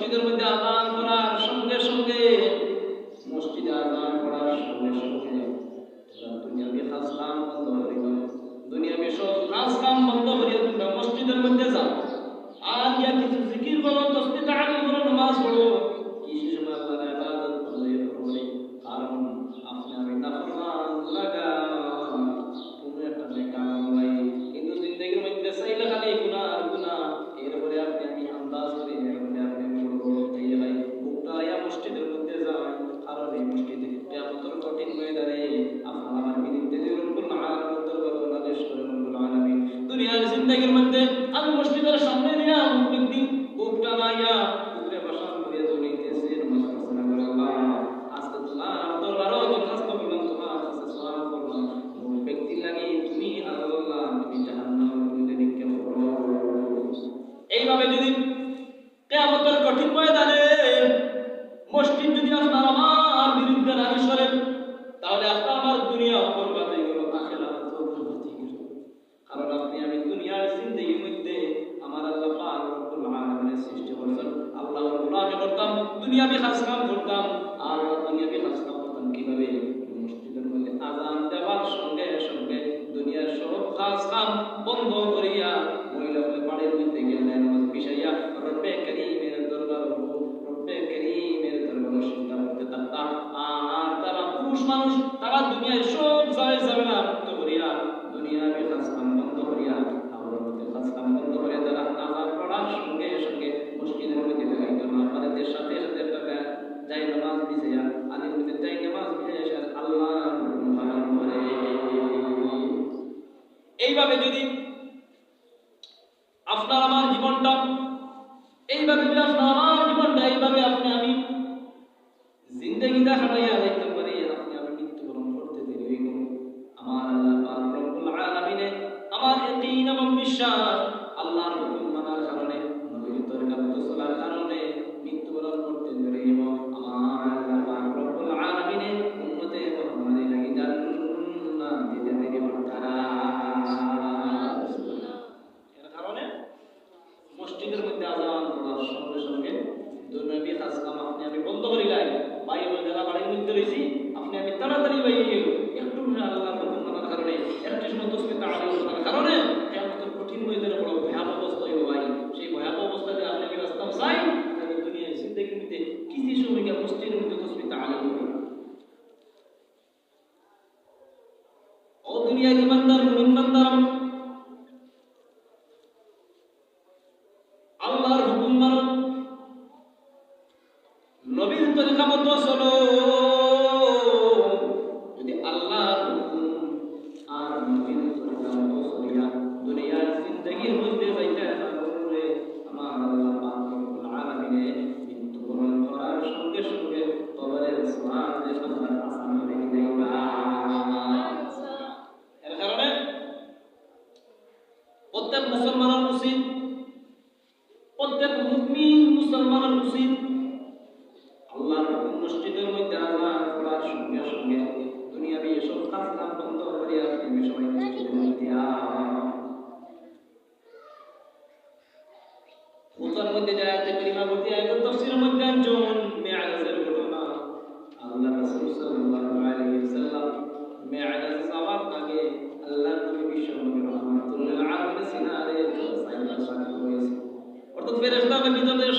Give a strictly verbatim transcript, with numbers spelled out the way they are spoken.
মসজিদের মধ্যে আজান করার সঙ্গে সঙ্গে, মসজিদে আজান করার সঙ্গে সঙ্গে তোমরা দুনিয়াবি কাজ কাম বন্ধ করি দাও। দুনিয়াবি সব কাজ কাম বন্ধ করিয়া তোমরা মসজিদের মধ্যে যাও। আর গিয়া কিছু জিকির করো, তসবিহ তাহলিল করো, নামাজ পড়ো। কিছু সময় আল্লাহর ইবাদত বন্ধ করি দাও। কারণ আপনি আমি নাফরমান, গুনাহগার, কোনো একটা নেক আমল নাই। কিন্তু জিন্দেগির মধ্যে চাইলে খালি গুনাহ আর গুনাহ। এরপরে আপনি আমি আন্দাজ করি, এরপরে আপনি আমি বলবো, "এই রে ভাই, বুকটা আইয়া মসজিদের মধ্যে যাই।" কারণ এই মসজিদে কিয়ামতের কঠিন ময়দানে আপনার আমার বিরুদ্ধে যে রব্বুল আলামিনের দরবারে নালিশ করে রব্বুল আলামিন। দুনিয়ার জিন্দেগির মধ্যে আমি মসজিদের সামনে দিয়া প্রত্যেক দিন বুকটা আইয়া বুকরে বাসান করিয়া দৌড়াইতেছে, নামাজ পড়ছে না, বলে, "আল্লাহ, আজকে তোমার দরবারও দরখাস্ত করলাম, তোমার কাছে সওয়াল করলাম, কোন ব্যক্তির লাগি তুমি আল্লাহ, তুমি জাহান্নামের মধ্যে নিক্ষেপ করো।" এইভাবে যদি কিয়ামতের কঠিন ময়দানে মসজিদ যদি আপনার আমার বিরুদ্ধে নালিশ করে, তাহলে আপনার আমার দুনিয়া বরবাদ হয়ে গেল, আখেরাত বরবাদ হয়ে গেল। কারণ আপনি আমি দুনিয়ার জিন্দেগির মধ্যে আমার আল্লাহ পাক রব্বুল আলামিনের সৃষ্টি করছেন, আল্লাহর গোলামি করতাম, দুনিয়াবি কাজ কাম করতাম, আর দুনিয়াবি কাজ কাম করতাম কিভাবে? মসজিদের মধ্যে আজান দেওয়ার সঙ্গে সঙ্গে দুনিয়ার সব কাজ কাম বন্ধ করিয়া মহিলা হয়ে বাড়ির মধ্যে গিয়া নামাজ বিছাইয়া রব্বে করিমের দরবার, রব্বে করিমের দরবার চিন্তা করতে থাকতাম। আর তারা পুরুষ মানুষ, তারা দুনিয়ার সব জায়গা ঝামেলা মুক্ত করিয়া দুনিয়াবি কাজ কাম বন্ধ করিয়া, আবার মধ্যে কাজ কাম বন্ধ করিয়া তারা আজান পড়ার সঙ্গে সঙ্গে মসজিদের মধ্যে বেড়াইতো না, বাড়িতে সাথে সাথে একটা বে-, জায়নামাজ বিছাইয়া, আলির মধ্যে জায়নামাজ বিছাইয়া আল্লাহর হুকুম পালন করে। এইভাবে যদি আপনার আমার জীবনটা, এইভাবে যদি আপনার আমার জীবনটা এইভাবে আপনি আমি জিন্দেগিটা কাটাইয়া যাইতে পারি, আপনি আমি মৃত্যুবরণ করতে দেরি হইব। আমার আল্লাহ পাক রব্বুল আলামিনে আমার ইয়াকিন এবং বিশ্বাস, আল্লাহর হুকুম মানার কারণে, নবীর তরিকাত চলার কারণে মৃত্যুবরণ করতে দেরি হইব। আমার আল্লাহ পাক রব্বুল আলামিনে উম্মতে মুহাম্মদীর লাগি জান্নাত দিতে দেরি করতারা। এর কারণে মসজিদের মধ্যে আজান পড়ার সঙ্গে সঙ্গে দুনিয়াবি কাজ কাম আপনি আমি বন্ধ করি লাই। ভাই, ওই যারা বাড়ির মধ্যে রয়েছি, আপনি আমি তাড়াতাড়ি বাইরে গিয়ে একটু মনে আল্লাহর হুকুম মানার কারণে, একটু সময় তসবিহ তাহলিল করার কারণে কিয়ামতের কঠিন ময়দানে বড় ভয়াবহ অবস্থা হইব ভাই। সেই ভয়াবহ অবস্থাতে আপনি আমি রাস্তা চাই, তাহলে দুনিয়ার জিন্দেগির মধ্যে কিছু সময় গিয়ে মসজিদের মধ্যে তসবিহ তাহলিল করি। ও দুনিয়ার ইমানদার, মুমিন বান্দারা, আল্লাহর হুকুম মানো, নবীর তরিকা মতো চলো। যদি আল্লাহর হুকুম আর নবীর তরিকা মতো চলিয়া দুনিয়ার জিন্দেগির মধ্যে যাইতে পারলে, আমার আল্লাহ পাক রব্বুল আলামিনে মৃত্যুবরণ করার সঙ্গে সঙ্গে কবরের সওয়াল যে আপনার আসান করে দিবা। এর কারণে প্রত্যেক মুসলমানের উচিত, প্রত্যেক মুমিন মুসলমানের উচিত আল্লাহর হুকুম মসজিদের মধ্যে আজান পড়ার সঙ্গে সঙ্গে দুনিয়াবি এসব কাজ কাম বন্ধ করিয়া আপনি সবাই মসজিদের মধ্যে আও। খুতবার মধ্যে যে আয়াতে কারিমা পড়ছি, আয়াতুল তাফসীরের মধ্যে আনছইন মেরাজের ঘটনা। আল্লাহ রাসূল সাল্লাল্লাহু আলাইহি ওয়াসাল্লাম মেরাজে যাওয়ার আগে আল্লাহর নবী বিশ্বনবী রহমাতুল্লিল আলামিনের সিনারে সাইডা সাক্ষী হয়েছে। অর্থাৎ ফেরেশতাদের ভিতরে